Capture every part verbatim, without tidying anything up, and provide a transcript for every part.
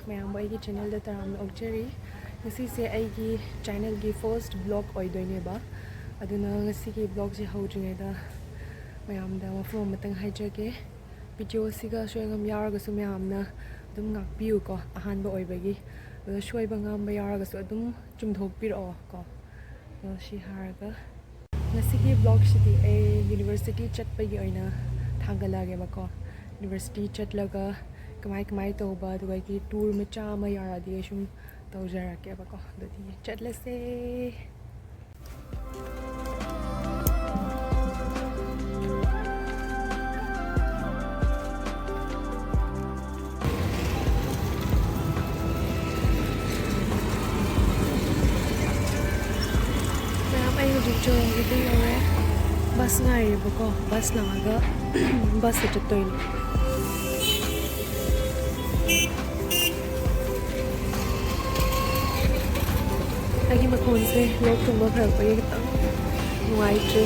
ꯃꯌꯥꯝꯕꯨ ꯑꯩꯒꯤ ꯆꯦꯅꯦꯜꯗ ꯇꯔꯥꯝꯅ ꯑꯣꯛꯆꯔꯤ꯫ ꯉꯁꯤꯁꯦ ꯑꯩꯒꯤ ꯆꯦꯅꯦꯜꯒꯤ ꯐꯥꯔꯁ ꯕ꯭ꯂꯣꯒ ꯑꯣꯏꯗꯣꯏꯅꯦꯕ꯫ ꯑꯗꯨꯅ ꯉꯁꯤꯒꯤ ꯕ꯭ꯂꯣꯒꯁꯦ ꯍꯧꯗ꯭ꯔꯤꯉꯩꯗ ꯃꯌꯥꯝꯗ ꯋꯥꯐꯝ ꯑꯃꯇꯪ ꯍꯥꯏꯖꯒꯦ꯫ ꯚꯤꯗꯤꯑꯣꯁꯤꯒ ꯁꯣꯏꯉꯝ ꯌꯥꯎꯔꯒꯁꯨ ꯃꯌꯥꯝꯅ ꯑꯗꯨꯝ ꯉꯥꯛꯄꯤꯌꯨꯀꯣ, ꯑꯍꯥꯟꯕ ꯑꯣꯏꯕꯒꯤ꯫ ꯑꯗꯨꯒ ꯁꯣꯏꯕ ꯉꯥꯝꯕ ꯌꯥꯎꯔꯒꯁꯨ ꯑꯗꯨꯝ ꯆꯨꯝꯊꯣꯛꯄꯤꯔꯛꯑꯣ ꯀꯣ꯫ ꯑꯗꯣ ꯁꯤ ꯍꯥꯏꯔꯒ ꯉꯁꯤꯒꯤ ꯕ꯭ꯂꯣꯒꯁꯤꯗꯤ ꯑꯩ ꯌꯨꯅꯤꯚꯔꯁꯤꯇꯤ ꯆꯠꯄꯒꯤ ꯑꯣꯏꯅ ꯊꯥꯡꯒꯠꯂꯛꯑꯒꯦꯕꯀꯣ꯫ ꯌꯨꯅꯤꯚꯔꯁꯤꯇꯤ ꯆꯠꯂꯒ ꯀꯃꯥꯏ ꯀꯃꯥꯏ ꯇꯧꯕ, ꯑꯗꯨꯒ ꯑꯩꯒꯤ ꯇꯨꯔ ꯃꯆꯥ ꯑꯃ ꯌꯥꯎꯔꯛꯑꯗꯤ ꯑꯩ ꯁꯨꯝ ꯇꯧꯖꯔꯛꯀꯦꯕꯀꯣ꯫ ꯑꯗꯨꯗꯤ ꯆꯠꯂꯁꯦ꯫ ꯃꯌꯥꯝ, ꯑꯩ ꯍꯧꯖꯤꯛ ꯖꯣꯔꯣꯡꯒꯤꯗ ꯌꯧꯔꯦ꯫ ꯕꯁ ꯉꯥꯏꯔꯤꯕꯀꯣ, ꯕꯁ ꯂꯥꯛꯑꯒ ꯕꯁꯇ ꯆꯠꯇꯣꯏꯅꯦ꯫ ꯑꯩꯒꯤ ꯃꯈꯣꯟꯁꯦ ꯂꯣꯛ ꯊꯨꯡꯕ ꯐꯔꯛꯄꯒꯤ ꯈꯤꯇꯪ ꯅꯨꯡꯉꯥꯏꯇ꯭ꯔꯦ꯫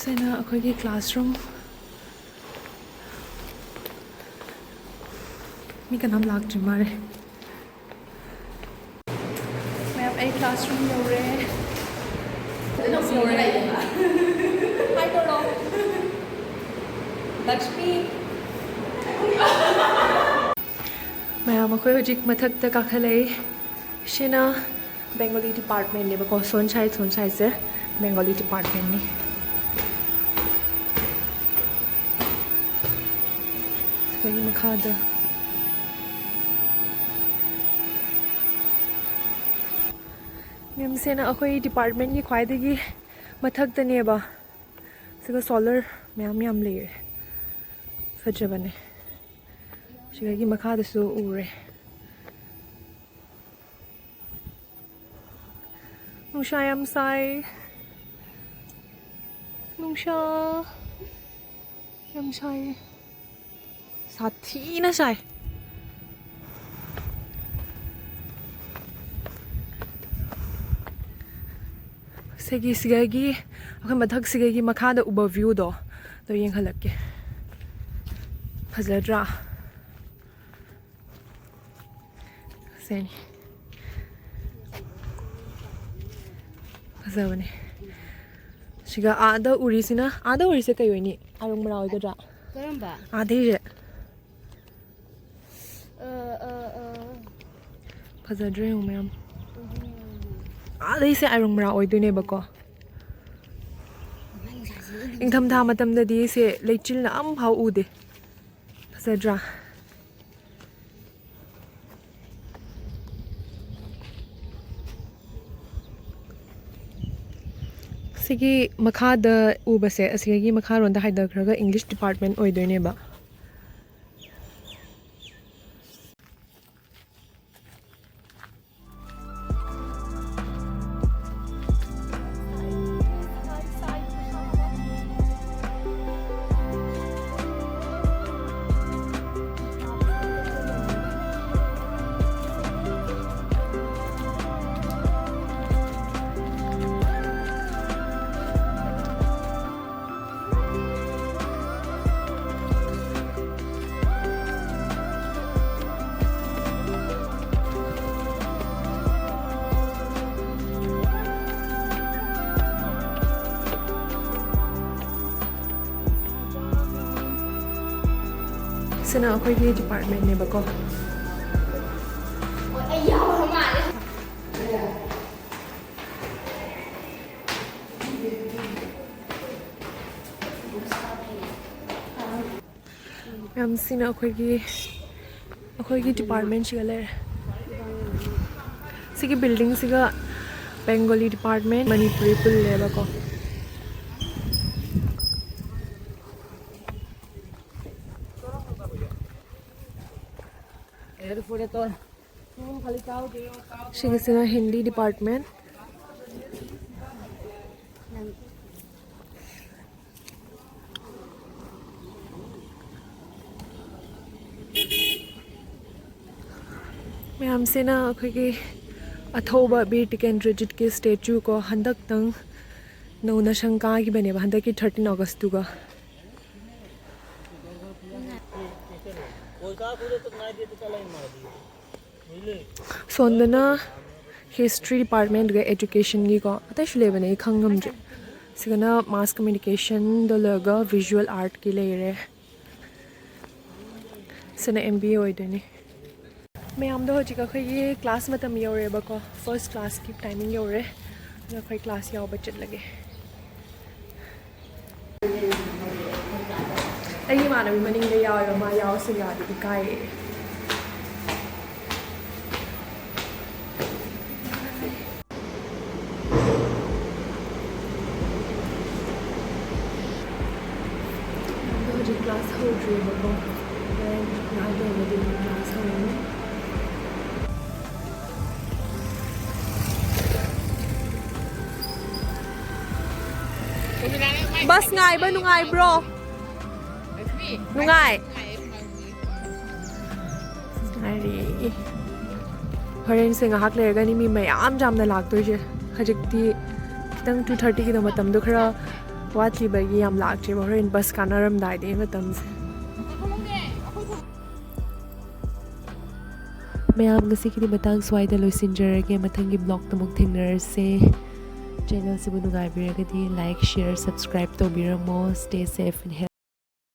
ꯁꯤꯅ ꯑꯩꯈꯣꯏꯒꯤ classroom꯫ ꯃꯤ ꯀꯅꯥꯝ ꯂꯥꯛꯇ꯭ꯔꯤ ꯃꯥꯜꯂꯦ꯫ ꯃꯌꯥꯝ, ꯑꯩ classroom ꯌꯧꯔꯦ꯫ ꯐꯖꯅ ꯎꯔꯦ꯫ Hi ꯇꯧꯔꯣ꯫ ꯂꯛꯁꯃꯤ꯫ ꯃꯌꯥꯝ, ꯑꯩꯈꯣꯏ ꯍꯧꯖꯤꯛ ꯃꯊꯛꯇ ꯀꯥꯈꯠꯂꯛꯏ꯫ ꯁꯤꯅ Bengali departmentꯅꯦꯕꯀꯣ꯫ ꯁꯣꯝ side, ꯁꯣꯝ sideꯁꯦ Bengali departmentꯅꯤ꯫ ꯁꯤꯗꯒꯤ ꯃꯈꯥꯗ꯫ ꯃꯦꯝꯁꯤꯅ ꯑꯩꯈꯣꯏ departmentꯀꯤ ꯈ꯭ꯋꯥꯏꯗꯒꯤ ꯃꯊꯛꯇꯅꯦꯕ꯫ ꯁꯤꯒ solar ꯃꯌꯥꯝ ꯌꯥꯝ ꯂꯩꯔꯦ꯫ ꯐꯖꯕꯅꯦ꯫ ꯁꯤꯗꯒꯤ ꯃꯈꯥꯗꯁꯨ ꯎꯔꯦ꯫ ꯅꯨꯡꯁꯥ ꯌꯥꯝ ꯁꯥꯏ꯫ ꯅꯨꯡꯁꯥ ꯌꯥꯝ ꯁꯥꯏ꯫ ꯁꯥꯊꯤꯅ ꯁꯥꯏ꯫ ꯁꯤꯒꯤ, ꯁꯤꯒꯒꯤ, ꯑꯩꯈꯣꯏ ꯃꯊꯛ ꯁꯤꯒꯒꯤ ꯃꯈꯥꯗ ꯎꯕ viewꯗꯣ, ꯑꯗꯣ ꯌꯦꯡꯍꯜꯂꯛꯀꯦ꯫ ꯐꯖꯗ꯭ꯔꯥ? ꯁꯦꯅꯤ꯫ ꯐꯖꯕꯅꯦ꯫ ꯁꯤꯒ ꯑꯥꯗ ꯎꯔꯤꯁꯤꯅ, ꯑꯥꯗ ꯎꯔꯤꯁꯦ ꯀꯩ ꯑꯣꯏꯅꯤ? ꯑꯥꯏꯔꯪ ꯃꯔꯥ ꯑꯣꯏꯒꯗ꯭ꯔꯥ? ꯀꯔꯝꯕ? ꯑꯥꯗꯩꯁꯦ꯫ ꯑ, ꯑ, ꯑ꯫ ꯐꯖꯗ꯭ꯔꯣ ꯌꯦꯡꯉꯨ ꯃꯌꯥꯝ꯫ ꯑꯥꯗꯩꯁꯦ ꯑꯥꯏꯔꯪ ꯃꯔꯥ ꯑꯣꯏꯗꯣꯏꯅꯦꯕꯀꯣ꯫ ꯏꯪꯊꯝꯊꯥ ꯃꯇꯝꯗꯗꯤ ꯁꯦ ꯂꯩꯆꯤꯜꯅ ꯑꯝꯐꯥꯎ ꯎꯗꯦ꯫ ꯐꯖꯗ꯭ꯔꯥ? ꯁꯤꯒꯤ ꯃꯈꯥꯗ ꯎꯕꯁꯦ, ꯑꯁꯤꯗꯒꯤ ꯃꯈꯥꯔꯣꯝꯗ ꯍꯥꯏꯊꯈ꯭ꯔꯒ English department ꯑꯣꯏꯗꯣꯏꯅꯦꯕ꯫ ꯁꯤꯅ ꯑꯩꯈꯣꯏꯒꯤ ꯗꯤꯄꯥꯔꯠꯃꯦꯟꯅꯦꯕꯀꯣ꯫ ꯃꯌꯥꯝ, ꯁꯤꯅ ꯑꯩꯈꯣꯏꯒꯤ ꯑꯩꯈꯣꯏꯒꯤ ꯗꯤꯄꯥꯔꯠꯃꯦꯟꯁꯤꯒ ꯂꯩꯔꯦ꯫ ꯁꯤꯒꯤ ꯕꯤꯜꯗꯤꯡꯁꯤꯒ ꯕꯦꯡꯒꯣꯂꯤ ꯗꯤꯄꯥꯔꯠꯃꯦꯟ, ꯃꯅꯤꯄꯨꯔꯤ ꯄꯨꯜꯂꯦꯕꯀꯣ꯫ ꯁꯤꯒꯤꯁꯤꯅ ꯍꯤꯟꯗꯤ ꯗꯤꯄꯥꯔꯠꯃꯦꯟ꯫ ꯃꯌꯥꯝꯁꯤꯅ ꯑꯩꯈꯣꯏꯒꯤ ꯑꯊꯧꯕ ꯕꯤꯔ ꯇꯤꯀꯦꯟꯗ꯭ꯔꯖꯤꯠꯀꯤ ꯁ꯭ꯇꯦꯆꯨ ꯀꯣ, ꯍꯟꯗꯛꯇꯪ ꯅꯧꯅ ꯁꯪ ꯀꯥꯈꯤꯕꯅꯦꯕ, ꯍꯟꯗꯛꯀꯤ ꯊꯥꯔꯇꯤꯟ ꯑꯣꯒꯁꯇꯨꯒ꯫ ꯁꯣꯝꯗꯅ ꯍꯤꯁꯇ꯭ꯔꯤ ꯗꯤꯄꯥꯔꯠꯃꯦꯟꯗꯨꯒ ꯑꯦꯖꯨꯀꯦꯁꯟꯒꯤꯀꯣ, ꯑꯇꯩꯁꯨ ꯂꯩꯕꯅꯦ, ꯑꯩ ꯈꯪ ꯉꯝꯗ꯭ꯔꯦ꯫ ꯁꯤꯒꯅ ꯃꯥꯁ ꯀꯝꯃ꯭ꯌꯨꯅꯤꯀꯦꯁꯟꯗ ꯂꯣꯏꯔꯒ ꯚꯤꯖꯨꯋꯦꯜ ꯑꯥꯔꯠꯀꯤ ꯂꯩꯔꯦ꯫ ꯁꯤꯅ ꯑꯦꯝ ꯕꯤ ꯑꯦ ꯑꯣꯏꯗꯣꯏꯅꯤ꯫ ꯃꯌꯥꯝꯗꯣ ꯍꯧꯖꯤꯛ ꯑꯩꯈꯣꯏꯒꯤ ꯀ꯭ꯂꯥꯁ ꯃꯇꯝ ꯌꯧꯔꯦꯕꯀꯣ, ꯐꯥꯔꯁ ꯀ꯭ꯂꯥꯁꯀꯤ ꯇꯥꯏꯃꯤꯡ ꯌꯧꯔꯦ꯫ ꯑꯗꯣ ꯑꯩꯈꯣꯏ ꯀ꯭ꯂꯥꯁ ꯌꯥꯎꯕ ꯆꯠꯂꯒꯦ꯫ ꯑꯩꯒꯤ ꯏꯃꯥꯟꯅꯕꯤ ꯃꯅꯤꯡꯗ ꯌꯥꯎꯋꯦꯕ, ꯃꯥ ꯌꯥꯎꯁꯦ ꯌꯥꯗꯦ, ꯏꯀꯥꯏꯌꯦ꯫ ꯑꯗꯣ ꯍꯧꯖꯤꯛ ꯀ꯭ꯂꯥꯁ ꯍꯧꯗ꯭ꯔꯤꯕꯀꯣ, ꯍꯣꯔꯦꯟ ꯉꯥꯏꯍꯥꯛ ꯂꯩꯔꯒꯗꯤ ꯑꯗꯨꯝ ꯀ꯭ꯂꯥꯁ ꯍꯧꯔꯅꯤ꯫ ꯕꯁ ꯉꯥꯏꯕ ꯅꯨꯡꯉꯥꯏꯕ꯭ꯔꯣ? ꯅꯨꯡꯉꯥꯏ꯫ ꯅꯨꯡꯉꯥꯏꯔꯤ꯫ ꯍꯣꯔꯦꯟꯁꯦ ꯉꯥꯏꯍꯥꯛ ꯂꯩꯔꯒꯅꯤ ꯃꯤ ꯃꯌꯥꯝ ꯌꯥꯝꯅ ꯂꯥꯛꯇꯣꯏꯁꯦ꯫ ꯍꯧꯖꯤꯛꯇꯤ ꯈꯤꯇꯪ ꯇꯨ ꯊꯥꯔꯇꯤꯒꯤꯗꯣ ꯃꯇꯝꯗꯣ ꯈꯔ ꯋꯥꯠꯂꯤꯕꯒꯤ ꯌꯥꯝ ꯂꯥꯛꯇ꯭ꯔꯦꯕ꯫ ꯍꯣꯔꯦꯟ ꯕꯁ ꯀꯥꯟꯅꯔꯝꯗꯥꯏꯗꯤ ꯃꯇꯝꯁꯦ꯫ ꯃꯌꯥꯝ, ꯉꯁꯤꯒꯤꯗꯤ ꯃꯇꯥꯡ ꯁ꯭ꯋꯥꯏꯗ ꯂꯣꯏꯁꯤꯟꯖꯔꯒꯦ꯫ ꯃꯊꯪꯒꯤ ꯕ꯭ꯂꯣꯛꯇ ꯑꯃꯨꯛ ꯊꯦꯡꯅꯔꯁꯦ꯫ ꯆꯦꯅꯦꯜꯁꯤꯕꯨ ꯅꯨꯡꯉꯥꯏꯕꯤꯔꯒꯗꯤ like, share, subscribe ꯇꯧꯕꯤꯔꯝꯃꯣ꯫ Stay safe and healthy.